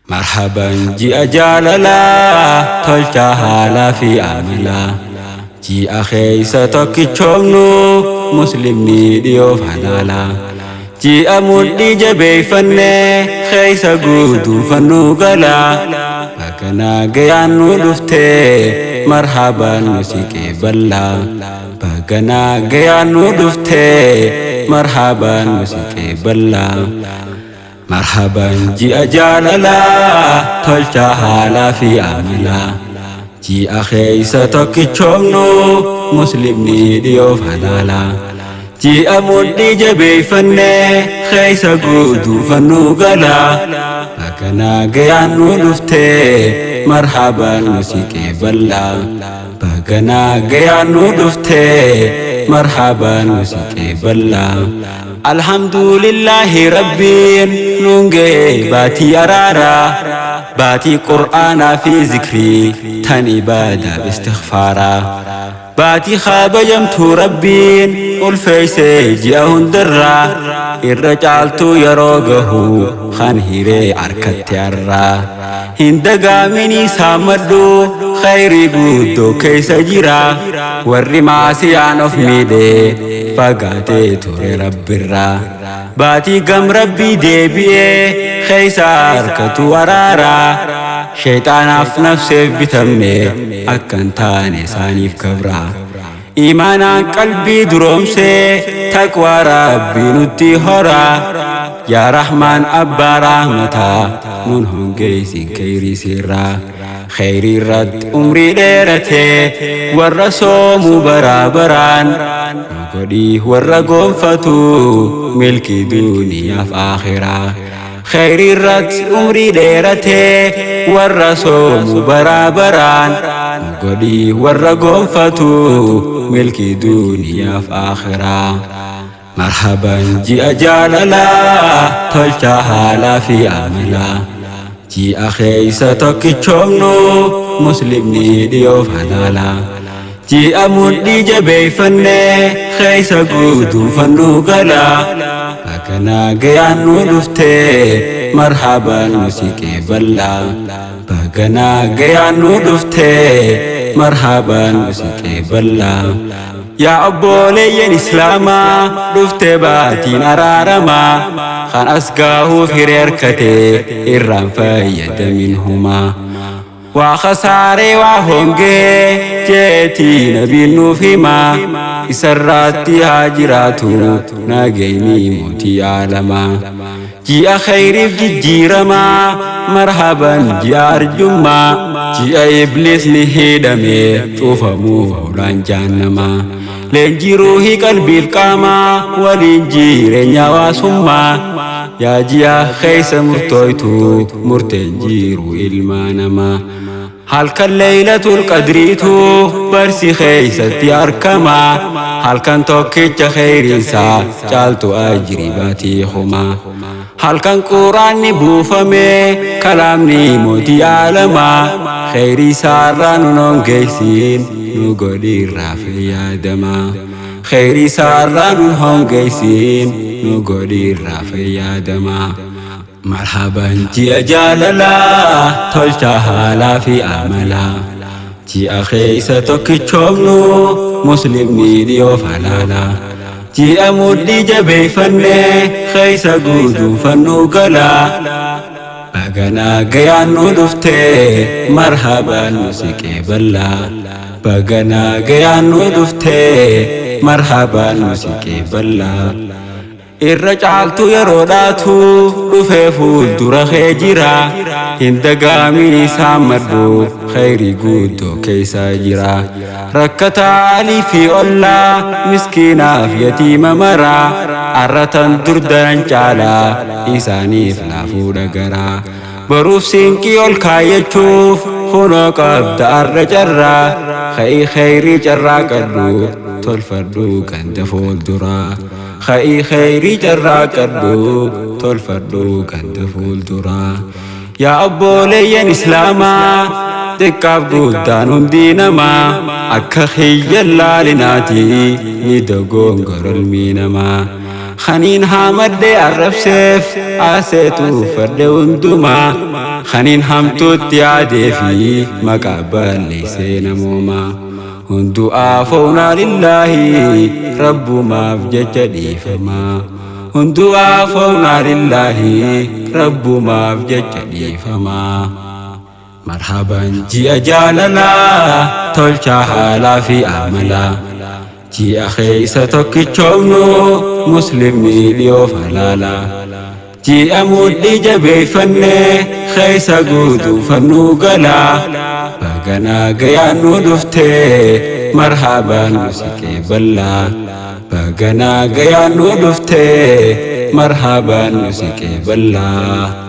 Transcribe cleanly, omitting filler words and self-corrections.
Marhaban ji'a jaalalaa tolchaa haalaa fi amalaa. Ji'a keessa tokkichoomnu muslimni dhiyoof halaalaa. Ji'a mudhii jabeeffannee keessa guutuunfannu galaa. Bakka nagayaan nu dhuftee marhaban nu si qeeballaa. Bakka nagayaan nu dhuftee marhaban nu si qeeballaa. Marhaban ji'a jaalalaa tolchaa haalaa fi amalaa. Ji'a keessa tokkichoomnu muslimni dhiyoof halaalaa. Ji'a mudhii jabeeffannee keessa guutuunfannu galaa. Bakka nagayaan nu dhuftee marhaban nu si qeeballaa. Bakka nagayaan nu dhuftee marhaban nu si qeeballaa. Alhamdulillahi Rabbiin nuun ga'e baatii araaraa. Baatii Qur'aanaa fi zikrii tan ibaadaaf istighfaaraa. Baatii kabajamtuu Rabbiin ulfeessee ji'a hundarraa. Irra caaltuu yeroo gahu kan hiree harkatti har'aa. Hin dagaaminii saammadhu khayrii guuddoo keessa jira. Warri maasiyaan of miidhee fagaatee ture Rabbirraa. Baatii gam Rabbii deebi'ee keessa harkatu araaraa. Shayxaanaaf nafseef bitamne akka hin taane isaaniif gabraa. Imaanaan qalbii duroomsee taqwaa Rabbii nutti horaa. Yaa Rahmaan abbaa rahmataa nun hongeessin khayrii sirraa. Khayrii irratti umrii dheeratee warra soomuu baraa baraan. Nu godhii warra gonfatu milkii duniyaaf akhiraa. Khayrii irratti umrii dheeratee warra soomuu baraa baraan. Nu godhii warra gonfatu milkii duniyaaf akhiraa. Marhaban ji'a jaalalaa tolchaa haalaa fi amalaa. Ji'a keessa tokkichoomnu muslimni dhiyoof halaalaa. Ji'a mudhii jabeeffannee keessa guutuunfannu galaa. Bakka nagayaan nu dhuftee marhaban nu si qeeballaa. Bakka nagayaan nu dhuftee marhaban nu si qeeballaa. Yaa obboleeyyan Islaamaa dhuftee baatiin araaramaa. Kan as gaahuuf hiree harkatee irraan fayyadamin humaa. Waa khasaaree waa hongee jeetii nabiin nuuf himaa. Isarraatti haa jiraatu nageenyi mootii aalamaa. Ji'a khayriif jijjiiramaa marhaban ji'a arjummaa. Ji'a iblisni hidhamee cufamuuf hoolaan jaannamaa. Leenjii ruuhii qalbiif qaamaa waliin jireenya hawaasummaa. Yaa ji'a keessa murtooytu murteen jiru ilmaa namaa. Halkan Laylatul Qadriitu barsi keessatti argamaa. Halkan tokkicha khayriinsaa caaltu ajrii baatii humaa. Halkan Quraanni buufame kalaamni mootii aalamaa. Khayrii isaarraa nun hongeessin nu godhiirraa fayyadamaa. Khayrii isaarraa nun hongeessin nu godhiirraa fayyadamaa. Marhaban ji'a jaalalaa tolchaa haalaa fi amalaa. Ji'a keessa tokkichoomnu muslimni dhiyoof halaalaa. Ji'a mudhii jabeeffannee keessa guutuunfannu galaa. Baga nagayaan nu dhuftee marhaban nu si qeeballaa. Baga nagayaan nu dhuftee marhaban nu si qeeballaa. Irra caaltu yeroo dhaatu dhufee fuuldura kee jira. Hin dagaamin isaan madhu khayrii guutuu keessa jira. Rakkataa alii fi ollaa miskiinaaf yatiima maraa. Arratan durdaran caalaa isaaniif laafuu dhagaraa. Boruuf siinqii ol kaayyachuuf kunoo qabda arra carraa. Ka'ii khayrii carraa qadhu tolfadhu ganda fuulduraa. Ka'ii khayrii carraa qadhu tolfadhu ganda fuulduraa. Yaa obboleeyyan Islaamaa xiqqaaf guddaan hundi namaa akka kiyya laalinaati ni dogongorolmii namaa. Kaniin haamadhee arrabseef aaseetu uffadhe hundumaa. Kaniin hamtuutti yaadee fi maqaa balleessee namooma. Hunduu afoonaa lillaahi, rabbumaaf jecha dhiifamaa. Hunduu afoonaa lillaahi, rabbumaaf jecha dhiifamaa. Marhaban ji'a jaalalaa, tolchaa haalaa fi amalaa. Ji'a keessa tokkichoomnu, muslimni dhiyoof halaalaa. Ji'a mudhii jabeeffannee keessa guutuufannuu galaa. Baganaa gayaan nu dhuftee, marhaban nu siqee bal'aa. Baganaa gayaan nu dhuftee, marhaban nu siqee bal'aa.